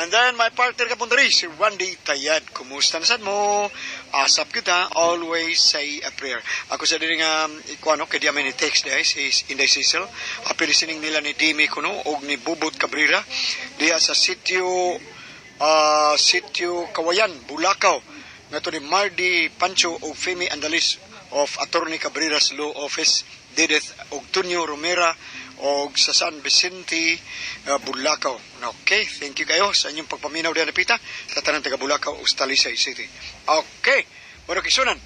And then my partner kapon diri, si Randy Tayad. Kumusta na sad mo? Asap kita, always say a prayer. Ako sa diri nga ikuano kay di amin ni text dai si Inday Cecil. Happy listening nila ni Dimi kuno og ni Bubot Cabrera diha sa sitio Sitio Kawayan, Bulacau. Ngadto ni Mardy Pancho og Femi Andalis of Attorney Cabrera's Law Office, Didith og Tunyo Romera og sa San Vicente, Bulacau. Okay, thank you kayo sa inyong pagpaminaw diha napita sa tanang taga Bulacau ug Talisay City. Okay, bueno kisunan.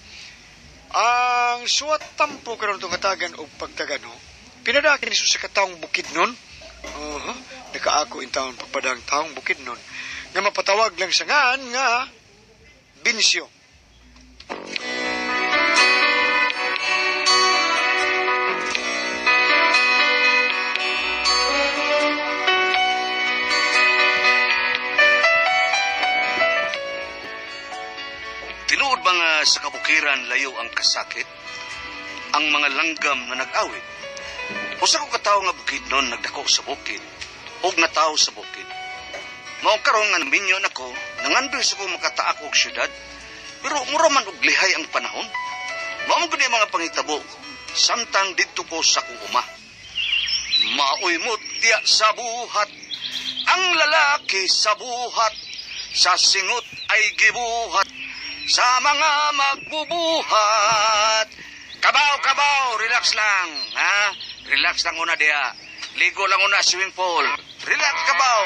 Ang suwat tampo karon itong katagan og pagtagano, pinadaki ni sa katawong bukid nun. Nakaako in taon pagpadang taong bukid nun. Nga mapatawag lang sa ngan nga Binsyo. Tinuod ba nga sa kabukiran layo ang kasakit? Ang mga langgam nga nag-awit? Usa ko katawo nga bukid nun nagdako sa bukid ug natawo sa bukid. Mao karon nga minyo nako, nangandoy sa ko makataak og syudad, pero mura man og lihay ang panahon. Mao man gud ni mga pangitabo samtang didto ko sa akong uma. Maoy mutya sa buhat, ang lalaki sa buhat, sa singot ay gibuhat, sa mga magbubuhat. Kabaw, kabaw, relax lang, ha? Relax lang una diha. Ligo lang una swimming pool. Relax, kabaw.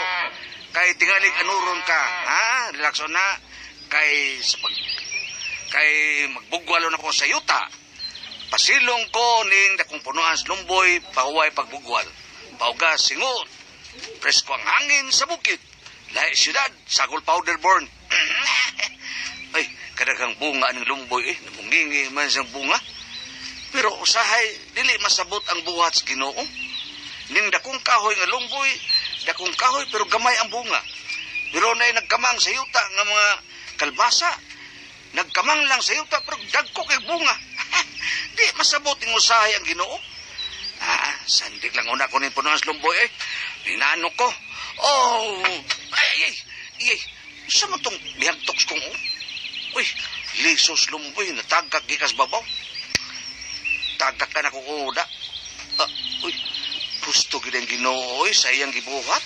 Kay tingalig anuron ka, ha? Relax una. Kay sa pag kay magbugwalo na ko sa yuta. Pasilong ko ning dakong punuan sa lumboy, pahuway pagbugwal. Pauga singot. Presko ang hangin sa bukid. Lahi siyudad, sagol powder born. Ay, kadaghang bunga ng lumboy eh. Namungingi man siyang bunga. Pero usahay, dili masabot ang buhat sa Ginoo. Ning dakong kahoy nga lumboy, dakong kahoy pero gamay ang bunga. Pero na'y nagkamang sa yuta nga mga kalbasa. Nagkamang lang sa yuta pero dagko kay bunga. Di masabot ing usahay ang Ginoo. Ah, sandig lang una ko ning punuan sa lumboy eh. Hinano ko. Oh, ay, ay, ay, ay. Sa man tong bihagtok kong oh? Uy, lisos lumboy, natagkak gikas babaw. Tagak ka na kukuda. Ah, uy, gusto gid ang Ginoo oy, sa iyang gibuhat.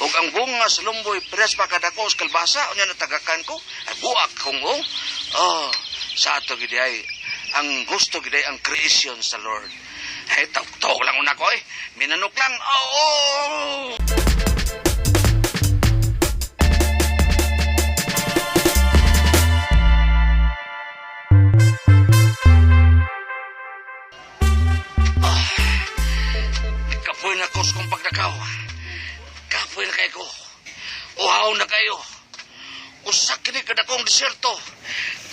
Ug ang bunga sa lumboy, pres pa kadako sa kalbasa, unya natagakan ko. Ay, buak kong oh. Oh, sa ato gid ay ang gusto gid ay ang creation sa Lord. Ay, tawag lang una ko eh. Minanok lang. Oh, oh. Kapoy na ko sa kong pagdakaw. Kapoy na kayo ko. Uhaw na kayo. Usa kini kadakong disyerto.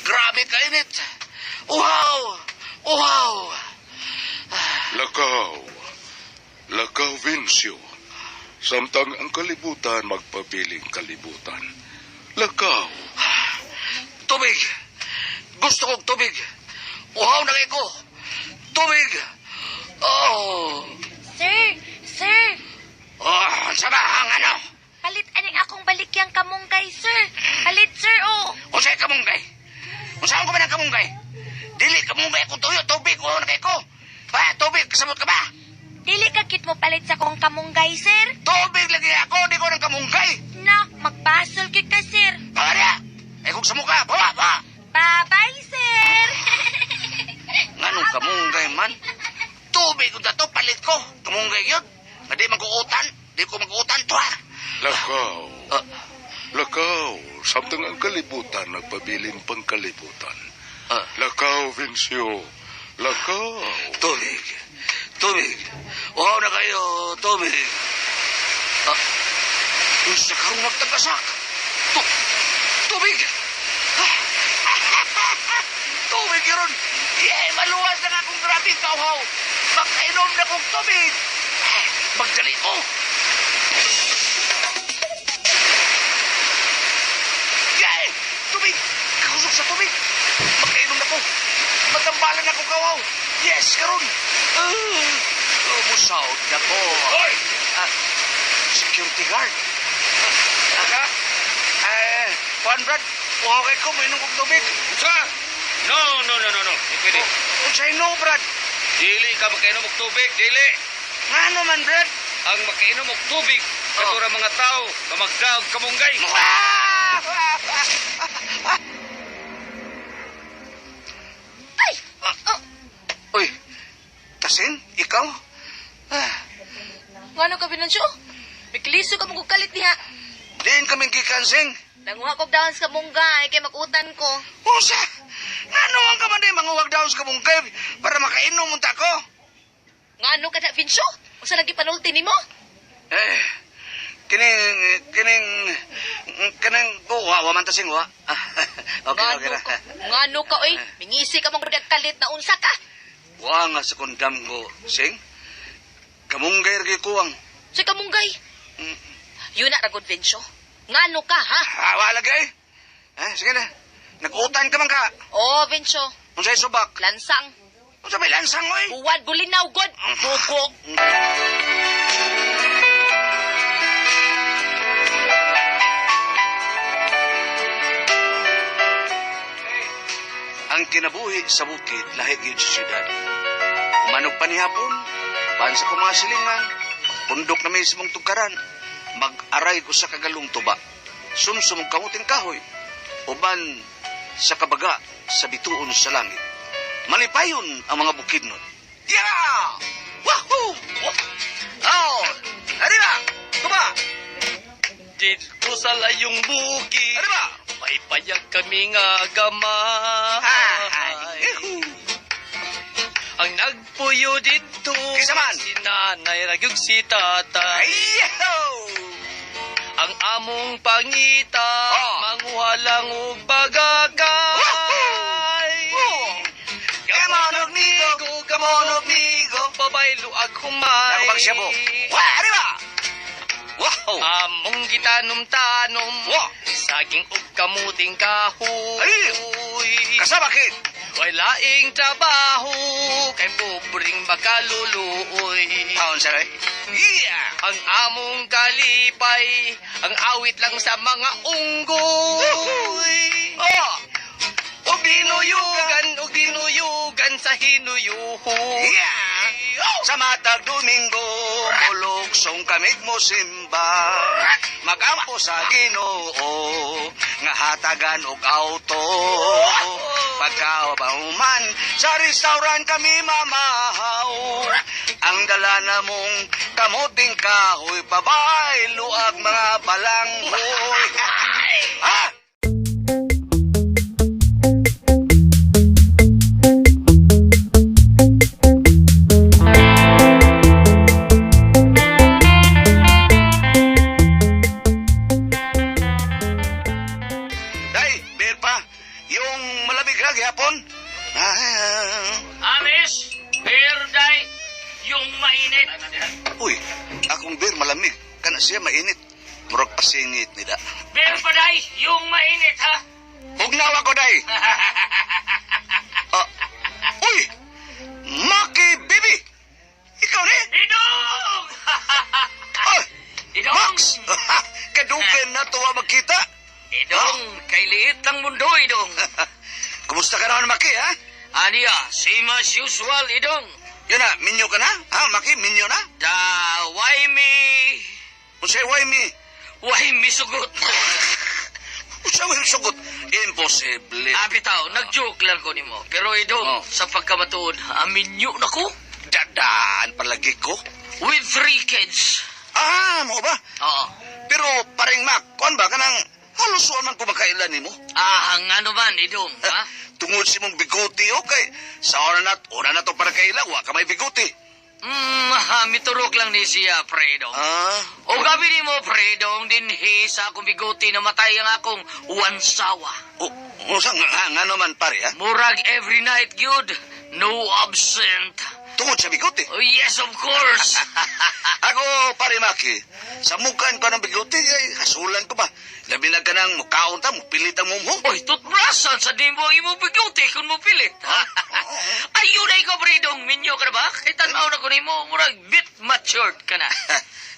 Grabe kainit. Uhaw! Uhaw! Lakaw. Lakaw, Vincio. Samtang ang kalibutan magpabiling kalibutan. Lakaw. Tubig! Gusto kong tubig. Uhaw na kayo ko. Tubig! Oh! Sir, sir, Oh, sa ba ang ano? palit aning akong balikyang kamunggay, sir. Palit, sir, oh. Unsay kamunggay? Unsa ko ba ng kamunggay? Dili kamunggay akong tuyo, tubig uhaw na kayo ko. Ha, tubig, kasamot ka ba? Dili ka kit mo palit sa akong kamunggay, sir. Tubig lagi ako, di ko ng kamunggay. Na, magbasol kit ka, sir. Pangariya! Ay kung sa mukha, bawa, bawa! Bye-bye, sir. Nganong kamunggay man? Tubig ko dato, palit ko. Kamunggay yun. Nga di magkuutan. Di ko magkuutan to, ha? Lakaw. Ah, Lakaw. Samtang ang kalibutan nagpabiling pangkalibutan. ah, Lakaw, Vincio. Lakaw. Tubig. Tubig. Uhaw na kayo, tubig. Ah, unsa karong nagtagasak? Tubig! Tubig yun! Yeah, maluwas na akong grabe kauhaw. Makainom na kong tubig. Magdali ko. Yeah! Tubig! Kakusog sa tubig. Makainom na ko. Matambalan ako kawaw. Yes, karon. Musaw na ko. Hoy! Ah, security guard. Ka? Kuan, Brad. Okay ko, mainom kong tubig. Unsa? No, no, no, no, no. Di pwede. Unsay no, Brad? Dili ka makainom og tubig, dili. Ngano man, Brad? Ang makainom og tubig, katura mga tao, nga magdaog kamunggay. Ay! Oh, Uy, Tasing, ikaw? Ah, ngano ka, Venancio? Mikliso ka mong kalit diha. diin kaming gikansing. Nanguha kog dahon sa kamunggay kay makutan ko. Usa! Ngano ang ka man di manguwag daon sa kamunggay para makainom unta ko? Ngano ka na, Vincio? Usa lagi panulti nimo? Eh, kining, kining, kining, oh, wa, wa man tasing, wa. Okay, okay Ngano na. ka? Ngano ka oy? Mingisi ka mong kalit na unsa ka? Wa nga sa kondam ko, sing. Kamunggay ragi kuwang. Sa kamunggay. Yun na ragod, Vincio. Ngano ka, ha? Ah, wa lagi eh. Eh, sige na. Nag-utan ka man ka. Oh, Vincio. Unsay subak? Lansang. Unsa may lansang, oy? Buwad, bulinaw, god. Bugo. Ang kinabuhi sa bukid, lahi gyud sa syudad. Umanog pa ni hapon, ban sa kong mga silingan, pundok na mismong tugkaran, mag-aray ko sa kagalong tuba, sumsum og kamuting kahoy, uban sa kabaga sa bituon sa langit. Malipayon ang mga bukidnon. Yeah! Wahoo! Oh! Arriba! Tuba! Dito sa layong bukid, Arriba! may payag kami nga gamay. Yuhu! Ang nagpuyo dito, Kinsa man? si nanay ragyog si tatay. Ay-ho! Ang among pangita, Oh. manguha lang og bagakay. Oh! Kamonog nigo, kamonog nigo. Pabaylo ag humay. Ako bang siya po? Wa, arriba! Wow! Among gitanom-tanom, Wa! saging ug kamuting kahoy. Ay! Kasama kid! Way laing trabaho kay pobreng makaluluoy. Taon siya rin. Yeah! Ang among kalipay, ang awit lang sa mga unggoy. Oh! Og dinuyugan, og dinuyugan sa hinuyuhoy. Yeah! Sa matag Domingo, muluksong kamig mo simba. Magampo sa Ginoo, nga hatagan og auto. Pagkahuman, sa restaurant kami mamahaw. Ang dala na mong kamuting kahoy, babay, luag mga balanghoy. Ha? Day, beer pa. Yung malamig ha, gihapon. Ah, Amis, beer day, yung mainit. uy, akong beer malamig. Kana siya mainit. Murag pasingit nila. Beer pa day, yung mainit ha. Hugnawa ko, day. Ah, uy! Maki Bibi! Ikaw ni? Idong! Ah, Idong! Max! Kadugay na tuwa magkita. Idong, kay liit lang mundo, Idong. Kumusta ka naman, Maki, ha? Aniya, same as usual, Idong. Yun na, minyo ka na? Ha, Maki, minyo na? Da, why me? Unsay why me? Why me sugot? Unsay why sugot? Imposible. Ah, bitaw, nag-joke lang ko nimo. Pero Idong, Oh. sa pagkamatuod, aminyo na ko. Dadaan palagi ko. With three kids. Ah, mo ba? Oo. Pero paring Mac, kuan ba kanang halos wa man ko makailan nimo? Ah, ang ano man, Idong, ha? Tungod si mong bigoti, okay. Sa ora na to para kaila, wa ka may bigoti. Miturok lang ni siya, pre, Idong. Ah, O gabi ni mo, pre, Idong, dinhi sa akong bigoti na matay ang akong wansawa. o, unsa nga, nga, nga naman pare ha? Murag every night, gyud. No absent. Tungod sa bigoti. Oh, yes, of course. Ako, pare Maki, sa mukhaan ko ng bigoti, ay hasulan ko ba? Labi na ka ng mukaon ta, mupilit ang mumho. Oy, tutbrasan sa di mo ang imong bigoti kung mo pilit. Ha? Ayun ay ko, Bridong. Minyo ka na ba? Kay tanaw na ko nimo, murag bit matured ka na.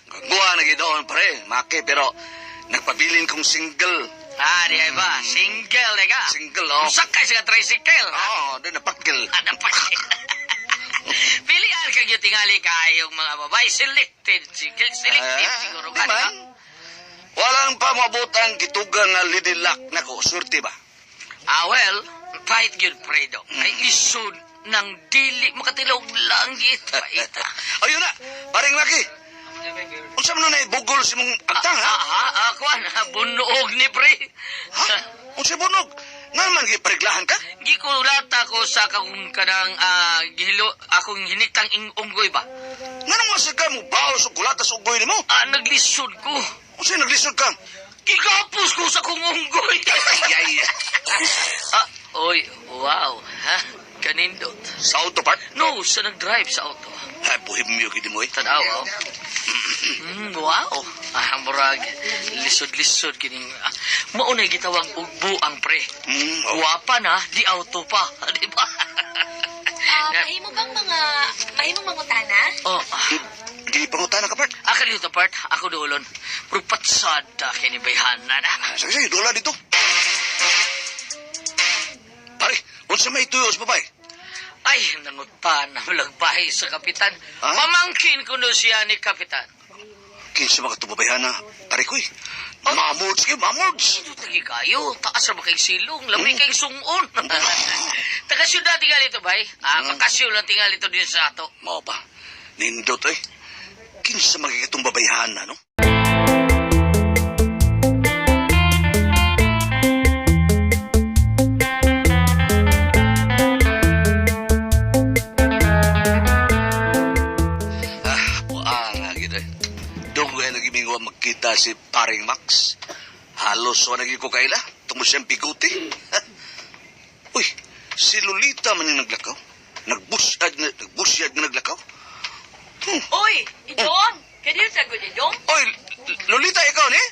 Guwa na gidoon, pare, Maki, pero nagpabilin kong single. Ah, di ay ba? Single na ka. Single, oh. Sakay sa tricycle. ha? Oo, doon napakil. Anong pa? Pilihan kag yung tingali kaayong mga babae. Selected. Selective Ah, siguro di ka, di ba? man. Walang pa maabot ang gitugang nga Lady Luck nako, swerte ba? Ah, well, pahit gyud, Fredo. Ay, lisod ng dili makatilog langit. Pahit. Ayun na, paring Maki. Unsa man na bugol si mong agtang ha? Ah, ah, kuan, bunuog ni pre. Ha? Unsa bunog? Nga man gipariglahan ka? Gikulata ko sa akong kanang gihilo, akong hinitang unggoy ba. Nganong masig ka mo baos og kulata sa unggoy nimo? Ah, naglisod ko. Unsa naglisod ka? Gigapos ko sa akong unggoy. Ay, ay. Ah, oy, wow, ha? Kanindot. Sa auto part? No, sa nag-drive sa auto. Ha, buhimyo gid mo eh. Tanaw, oh. Wow. Ah, murag, lisod-lisod kining maunay gitawag og buang pre. Oh. Guwapa na, di auto pa, di ba? Ah, mahimo bang mga mahimo mangutana? Oh, ah. Di pangutana ka part. Aka dito part, ako duolon. Pero patsada kini bayhana na. Sige, sige, dula dito. Pare, unsa may tuyo sa babae? Ay, nangutan na malagbahay sa kapitan. Ah? Pamangkin ko no siya ni kapitan. Kinsa mga tubabayana, pare ko eh. Mamords kayo, mamords! Sino tagi kayo? Taas ra ba kay silong? Lami kay sungon. Taga syudad tingali ito, bay. Ah, bakasyon lang tingali ito din sa ato. Mao ba? Nindot eh. Kinsa mga katong babayhana, no? Ah, buang nga gid eh. Dunggo ay nagimingwa magkita si Paring Max. Halos wa naging ko kaila. Tungod siyang biguti. Uy, si Lolita man yung naglakaw. Nagbusyad na, nagbusyad na naglakaw. Oy, Idong! Kaya sa good, Idong? Oy, Lolita, ikaw ni?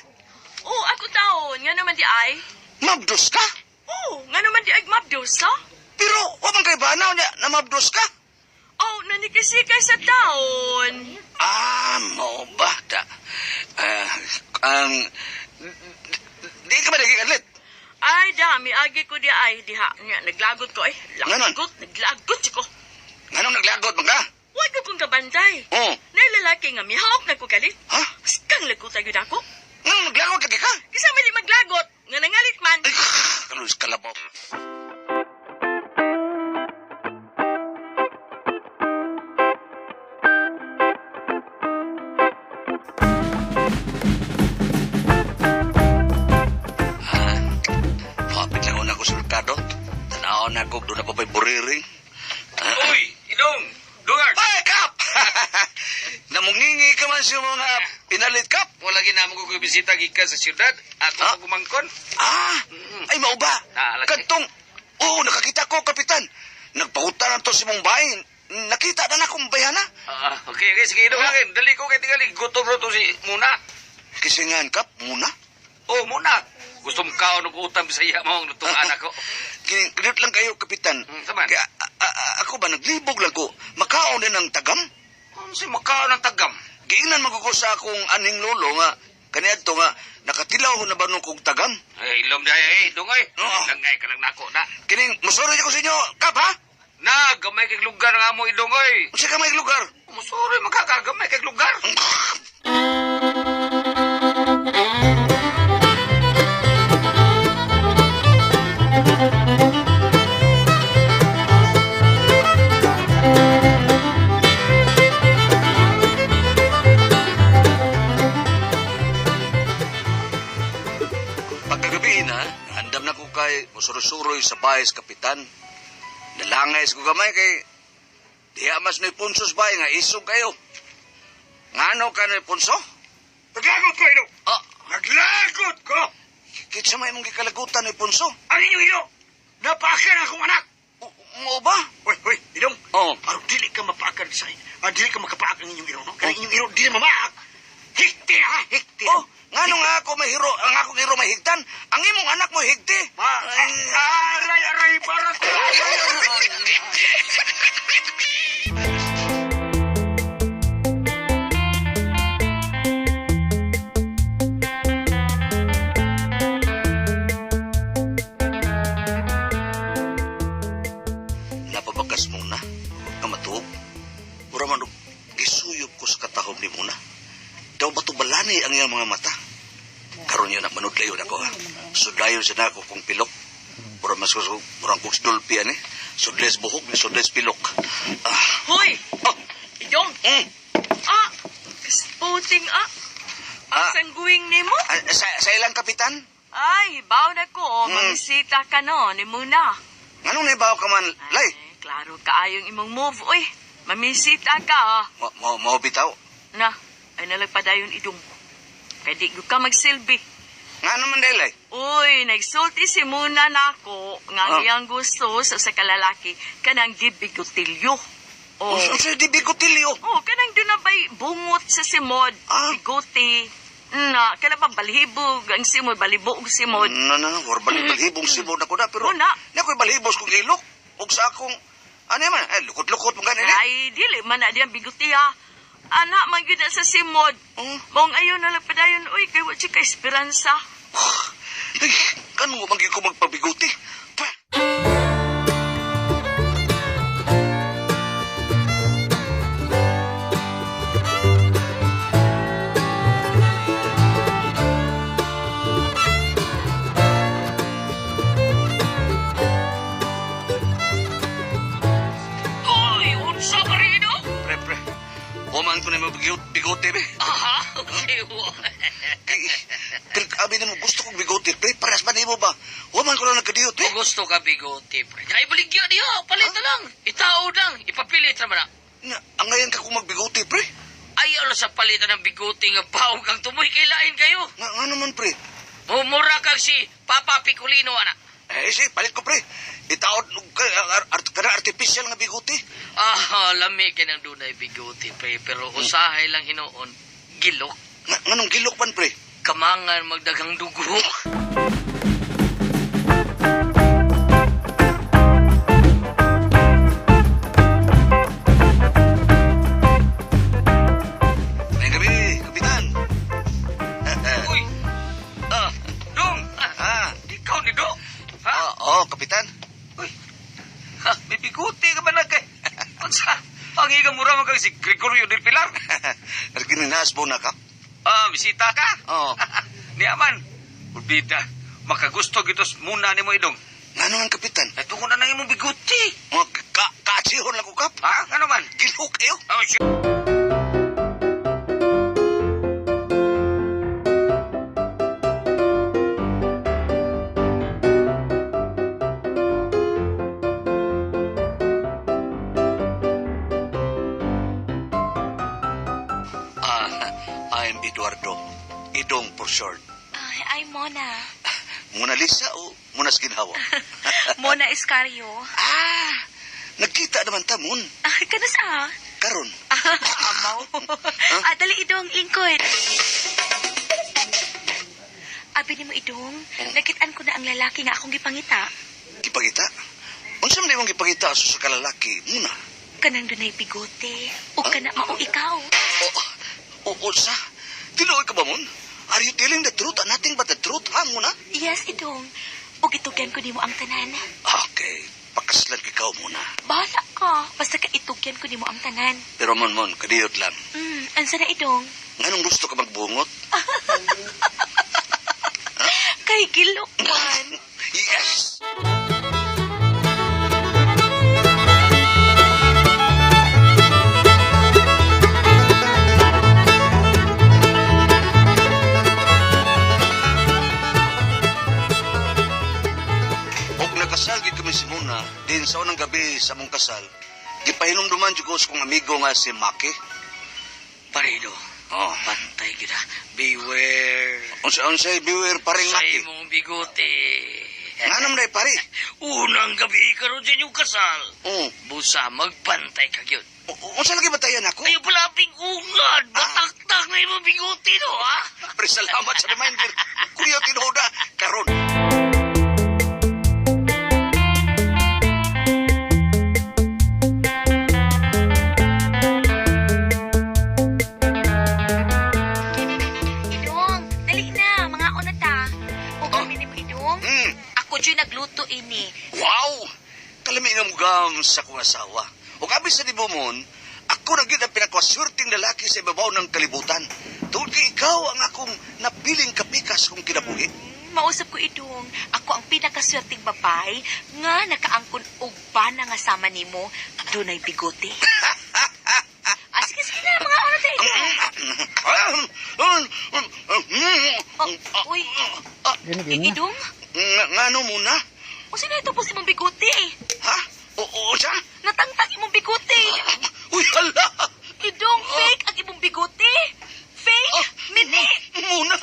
Oh, ako taon. Nga naman di ay. Mabdos ka? Oh, nga naman di ay mabdos, ha? Pero, wa man kay banaw niya na mabdos ka? Oh, nanikasi sa taon. Ah, mo ba? Da, ah, ang... Di ka ba naging? Ay, dami. Agi ko di ay. Diha. Nga, naglagot ko ay. Nganon? Lagot. Naglagot ko. Nganong naglagot man ka? Huwag ko kong kabantay. Oh. Nailalaki nga mihawak na ko kalit. Ha? Kang lagot agad ako. Nganong naglagot lagi ka? Kisa man di maglagot. Nga nangalit man. Ay, kalus kalabaw. Ah, Kapit lang una ko sa merkado. Tanaw na ko, doon ako pa'y buriring. Uy, idong! Dungag! Ay, Kap! Namungingi ka man sa mga pinalit, Kap. Wala ginamo ko bisita gikan sa syudad. Ako Ha? pa gumangkon. Ah, ay mao ba? Ah, lagi. Kadtong, oo, nakakita ko, Kapitan. Nagpahutan na to si mong bahay. Nakita na na akong bayana. Ah, okay, okay, sige idong akin. Dali ko kay tingali gutom ro to si Muna. Kisingan, Kap, muna. Oh, Muna. Gusto mo kaon og utam sa iya mo ang lutong anak ko. Kinit lang kayo, Kapitan. Saman. Kaya, ako ba, naglibog lang ko. Makaon din ang tagam. Unsa makaon ang tagam? Giingnan man ko sa akong aning lolo nga, kaniadto nga, nakatilaw na ba nung kong tagam? Ay, ilom di ay, idong ay. Oo. Langay ka lang nako na. Kining, musorry ko sa inyo, Kap, ha? Na, gamay kay lugar nga mo idong ay. Unsa ka may lugar? Musuri makakagamay kay lugar. Pagkagabi na, andam na ko kay musuroy-suroy sa bahay sa kapitan. Nalangay sa ko gamay kay diha mas may punsos bahay nga isog kayo. Ngano ka na punso? Naglagot ko, Idong! Ah, Naglagot ko! Kitsa may mong gikalagutan ni punso. Ang inyong ilo! Napaakan akong anak! Mo ba? Uy, uy, Idong! Oo. Aron dili ka mapaakan sa dili ka makapaak ang inyong iro, no? Kaya inyong iro dili mamaak. Hikti na, ha? Hikti. Oh, ngano nga ako may hero, ang akong hero may higtan. Ang imong anak mo higti. Ma, aray, aray, parang aray, aray. Karon yun, manudlayon ako. Ha. Sudlayon sa nako kung pilok. Pura mas gusto, murang kong sdulpi, ani. Sudles buhok, ni sudles pilok. Ah, Hoy! oh, Idong! mm. Ah! Sputing ah! Ah. Ang sangguing nimo? Ah, sa ilang kapitan? Ay, baw na ko. Oh. Mm. Mamisita ka no, ni muna. Anong naibaw ka man, lay? Ay, klaro kaayong imong move. Uy, mamisita ka ah. Mo bitaw. Na, ay nalagpadayon idong. Kay di gyud ka magsilbi. Nga naman dahil, lay? Uy, nagsulti si Muna nako nga Ah. iyang gusto sa usa ka lalaki kanang gibigotilyo. Oh. Oh. Sa di bigotilyo. Oh, kanang doon na ba'y bungot sa simod, Ah. bigote. Na, kana ba balhibog ang simod, balibog simod. Na, na, na, war balhibong simod ako na, pero... Una. Na ako'y balhibos kong ilok. Ug sa akong... Ano man, ay, lukot-lukot mo ganun, eh. Ay, dili man na diyang bigote ha. Ana man gyud na sa simod. Oh. Maong ayon na lang padayon, uy, kay wa siya ka esperanza. Ay, kano man gyud ko magpabigote? Pa! Uy, unsa pa rin no? Pre, pre. Human ko na mo bigote, be. Aha, okay. Kay, kay, abi na mo, gusto kong bigote, pre. Paras ba nimo ba? Human ko lang nagkadiyot, pre. Kung gusto ka bigote, pre. Ay, baligya niya. Palit na lang. Itao lang. Ipapilit naman na. Na, ang ngayon ka kung magbigote, pre. Ayaw lang sa palitan ng bigote nga bawag kang tumoy. Kailain kayo. Nga, nga naman, pre. Mumura kang si Papa Picolino, ana. Eh, si, palit ko, pre. Itaod, kana artificial nga bigote. Ah, lami kay ng dunay bigote, pre. Pero usahay lang hinuon, gilok. Nga, nganong gilok man, pre. Kamangan magdaghang dugo. May gabi, kapitan. Uy! Ah, Dong! ah, Ikaw ni Do! Ha? ah, oh, kapitan. Uy! Ha, may biguti ka ba na kay? Unsa? Ang iga mura man kang si Gregorio del Pilar. Nagkininasbo na ka. Ah, bisita ka? Oo. Ni aman. Urbida, makagusto gitos muna nimo idong. Nga naman, kapitan. Ay, tungo na nang imong biguti. Mga ka kaatsihon lang ko, kap. Ha? Ano man? Gilok kayo. Oh, shit. Ah, I'm Eduardo. Idong for short. Ay, ay, Mona. Mona Lisa o Mona Ginhawa? Mona Iscario. Ah, nagkita naman ta, Mon. Ah, kanus ah? Karon. Amaw. Ah, dali idong, lingkod. Abi nimo idong, nakitaan ko na ang lalaki nga akong gipangita. Gipangita? Unsa man imong gipangita sa sa kalalaki, Muna? Kanang dunay bigote, o kana mao ikaw. O, o, sa? Tinuod ka ba, Mon? Are you telling the truth and nothing but the truth, ha, Muna? Yes, idong. Ug itugyan ko nimo ang tanan. Okay, pakaslan ikaw muna. Bahala ka, basta ka itugyan ko nimo ang tanan. Pero Mon, Mon, kadiyot lang. Ansa na idong? Nganong gusto ka magbungot? Kay gilok man. Yes! Og nakasal gid kami si Muna, din sa unang gabi sa mong kasal, gipahinumduman jud ko sa kong amigo nga si Maki. Parido, Oh. bantay kita. Beware. Unsa-unsay beware paring Sa Maki. imong bigote. Nga naman day pare. Unang gabi karon sa inyong kasal. Oh. Busa, magbantay ka gyud. Unsa lagi batayan ako? Ayaw pala aping ungad. Bataktak na imong bigote, no, ha? Pre, salamat sa reminder. Kuya tinuoda karon. Idong, dali na, mga una ta. Ug oh. nimo idong. Ako jud nagluto ini. Wow! Kalami nga mugam sa kong asawa. O kabi sa libumon, Ako na gyud ang pinakaswerteng lalaki sa ibabaw ng kalibutan. Tungod kay ikaw ang akong napiling kapikas kong kinabuhi. Mausap ko idong, ako ang pinakaswerteng babae nga nakaangkon og bana nga sama nimo, dunay bigote. Ah, sige, sige na, mga oras tayo. Oh, uy, idong, Ngano muna? o sino ito po si mong bigote? Ha? Oo, siya? Natangtang imong bigote. Uy, hala! Idong, fake ang imong bigote. Fake, mini. Muna!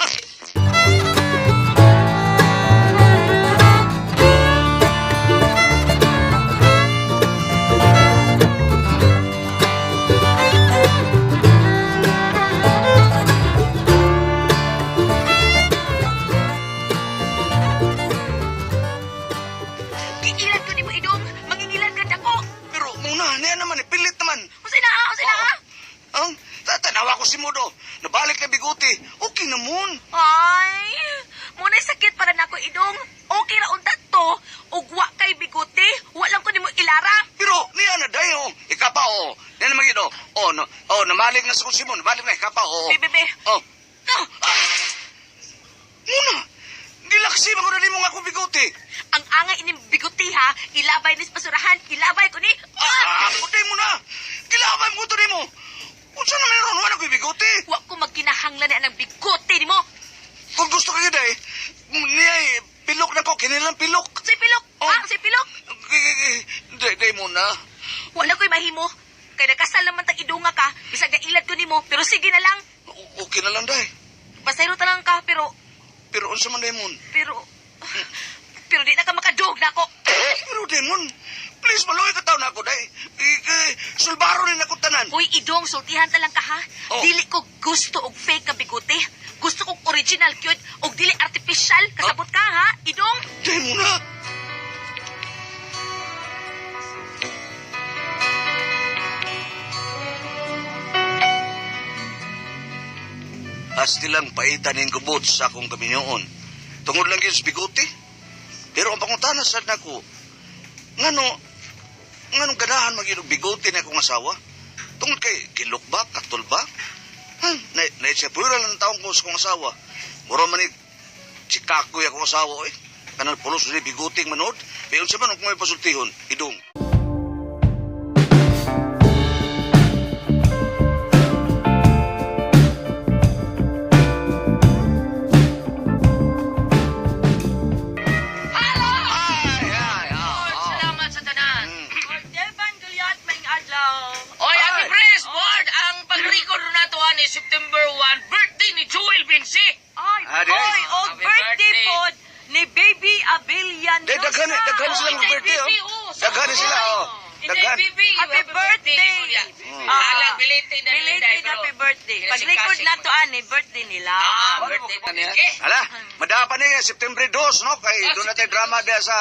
Giilan ko nimo idong, mangingilan ka dako. Pero muna, niya naman, eh, pilit naman. O sina, o sina. Ang tatanawa ko si Modo. Nabalik na bigote. Okay na mon. Ay, muna sakit para nako idong. Okay ra unta to. Ug wa kay bigote, wa lang ko nimo ilara. Pero niya na dayo. Ikapa o. Niya naman yun, oh. Oh, no, oh, namalik na sa kong Simon. Nabalik na ikapa o. Be, be, be. Oh. Ah, Muna! Gilaksi mo na nimo nga akong bigote. ang angay ining bigote ha, ilabay ni sa basurahan, ilabay ko ni. Ah, putay mo na. Gilabay mo to nimo. Unsa na meron wala ko'y bigote. Wa ko magkinahanglan na ang bigote nimo. Kung gusto kayo day, niya eh, pilok na ko, kinilang pilok. Say pilok, Oh. ha? Say pilok. Day, day mo na. Wala ko'y mahimo. Kay nakasal naman tag idunga ka, bisag nailad ko nimo, pero sige na lang. Okay na lang day. Pasayro ta lang ka, pero Pero unsa man day mon? pero pero di na ka makadug na ako. Pero Demon, please maluoy ka taon ako day. Sulbaro ni nako tanan. Uy, idong, sultihan ta lang ka ha. Oh. Dili ko gusto og fake ka bigote. Gusto kong original cute og dili artificial. Kasabot ka ha, idong. Demon na. Asti lang paitan ning gubot sa akong kaminyoon. Tungod lang yun sa bigote. Pero ang pangutana sad nako, ngano, nganong ganahan magyud og bigote na akong asawa? Tungod kay kilok ba, katol ba? Ha, na, naitsapura lang ang taong ko sa akong asawa. Mura man ni Chikakoy akong asawa eh. Kanang pulos ni bigoting manood. Mayon sa man kung may pasultihon, idong. Ay, ay, Lord, salamat sa tanan. Devan Goliath, may adlaw. Oy, Ate Pres, board, ang pag-record na to ani September 1, birthday ni Joel Vinci. Ay, Ah, di. oy, og Happy birthday birthday. pod ni Baby Abelian Day, daghan, daghan silang Inday birthday, oh. Bibi, oh. Daghan sila, oh. Inday Daghan. Bibi, Happy birthday. Ah, alang, belated na rin, Belated Inday, pero- happy birthday. Pag-record na to ani, birthday nila. Ah, birthday po. Okay. Hala, madapa niya September 2, no? Kay doon natin drama diya sa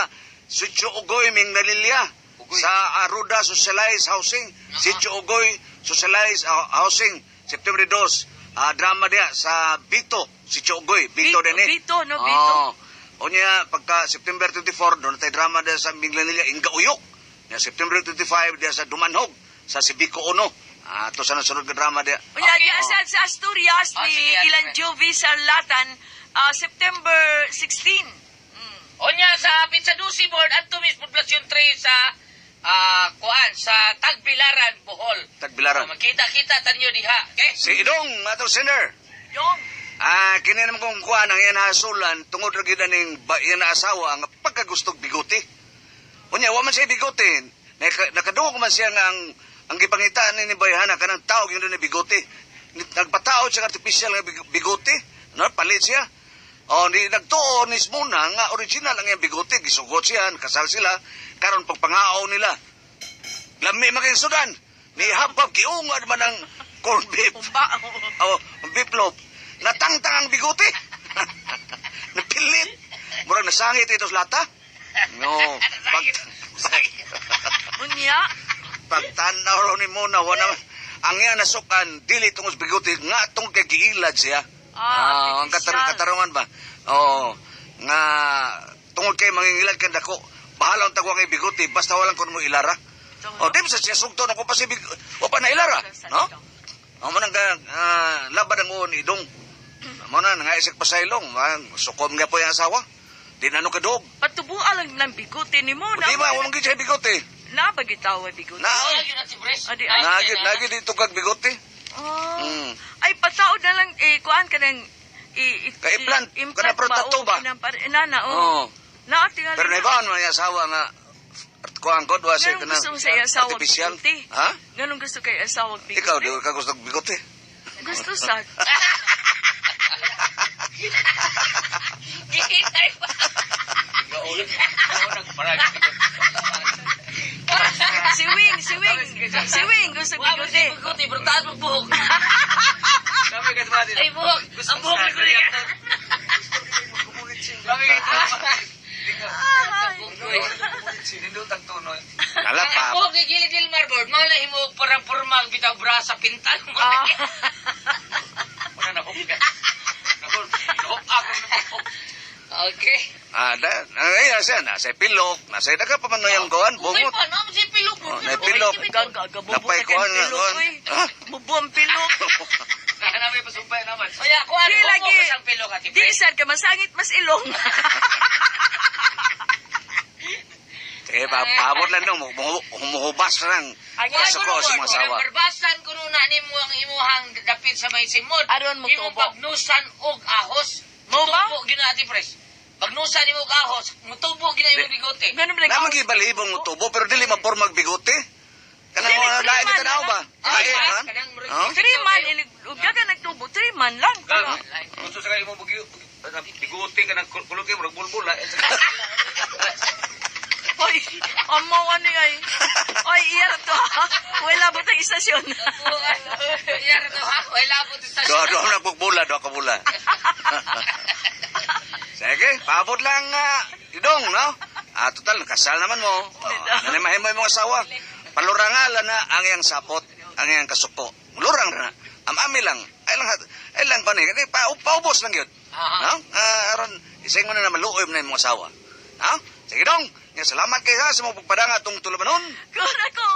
Sitio Ugoy, Mindanilya. Ugoy. Sa Aruda Socialized Housing. Sitio Ugoy Socialized Housing, September 2. Ah, drama diya sa Bito, Sitio Ugoy. Bito, Bito, din eh. Bito, no, Bito. Oo. O niya, pagka September 24, doon natin drama diya sa Mindanilya, Inga Uyok. Niya, September 25, diya sa Dumanhog, sa Sibico Uno. Ah, to sa nasunod na drama diya. Unya, Okay. diya sa Asturias Ah, ni sige, Ate Ilan Fred. Jovi Sarlatan, September 16. Onya sa Pizza Dusi board at tumis Poblacion 3 sa kuan sa Tagbilaran, Bohol. Tagbilaran. Magkita-kita tanyo diha. Okay? Si Idong, atong singer. Yung, Ah, kini naman kong kuan ang iyan hasulan tungod ra gyud aning iyan na asawa nga pagkagustog bigote. Unya wa man siya bigote. Nakadugo man siya nga ang gipangitaan ni Bayhana kanang tao gyud ni bigote. Nagpataod siya ng artificial nga bigote. No, palit siya. O ni nagtuo ni Smuna nga original ang iyang bigote, gisugot siya, kasal sila karon pagpangao nila. Lami man kay sudan. Ni habab giungad man ang corn beef. umba. Oh, ang beef loaf. Natangtang ang bigote. Napilit. Murag nasangit ito sa lata. No. Pag, Unya, pagtanaw raw ni Mona, wala ang iya nasukan, dili tungod sa bigote, nga tungod kay giilad siya. Ah, ang artificial. katarungan ba? Oo. Nga, tungod kay mangingilad kang dako, bahala ang tagwa kay bigote, basta walang kun mo ilara. Bitaw. Oh, di ba sa siya sugto na ko pa si big wa pa na ilara, no? Amo nang labad ang uon idong. Amo na nangaisik pa sa ilong, man, sukom nga po yung asawa. Di na no kadog. Patubuan lang ng bigote ni mo. Di ba, wa man gid siya bigote. Na ba gitaw ay bigote? Na, Ayun na si Pres. Adi, ay. nagid nagid dito kag bigote. Ah. Mm. Ay, pataod na lang, eh, kuan ka ng, i, i, Kay implant, implant kana pro ba, tattoo o, ba? Inana, oh. Oo. Na, tingali Pero naibaan man yung asawa nga at kuang god wa siya Ganun kana gusto mo sa iyang asawa artificial. bigote. Ha? Ganun gusto kay asawa bigote. Ikaw di ka gusto og bigote. Gusto sa. Gihintay pa. Si Wing, si Wing. Si Wing, gusto Wa mo bigote. si bigote, pero taas mo buhok. Ay, buhok. Ang buhok ni Kuya. Nala Ang pa. buhok ni Gili Dilmar board, mao lang himo parang porma bitaw brasa pintal mo. Ah. Okay. Ah, da, ay, nasa, nasa pilok, nasa daga pa man yung kuan, Uy, bungot. pa, no? Si pilok mo. Oh, na pilok. Gagabubo Napay na kuan kang nga pilok, kuan. uy. Ha? Bubo ang pilok. Oya, kuan, Di homo lagi. ka sang pilok ati Di Pres. sad ka masangit mas ilong. Eh, paabot lang nung, humuhubas lang. Ang Kuan Kaso ko ko sa board, mga asawa. barbasan kuno na nimo ang imuhang dapit sa may simod. Aron mo Imong tubo. pagnusan og ahos. Mo ba? Mutubo gyud na ati Pres. Pagnusan nimo og ahos, mutubo gyud na imong bigote. Ganun ba Naman gibalibong mo tubo, pero dili mapormag bigote. Kanang Dili, mga lain three kita man, na ba? Ay, Lain, man. kanang murag- Oh? 3 man, ilig, ug daga nagtubo, 3 man lang. Gusto sa kayo mo bigote ka ng kulog kayo, murag bulbul ha. Hoy, amaw ano ay. Oy, iya ra to. ha. Wala ba tang istasyon? Yara to ha, wala po sa Doa doa na bugbula, doa ka bula. Sige, paabot lang idong, no? Ah, total, nakasal naman mo. Oh, nanimahim mo yung mga asawa. Palurangalan na ang iyang sapot, ang iyang kasuko. Lurang na. Amami lang. Ay lang, ay lang pa ni. Pa, paubos lang yun. No? Ah, aron, ising mo na na maluoy mo na yung mga asawa. No? Sige dong. Nga, salamat kayo ha sa mga pagpadanga atong tulumanon. Kun ako,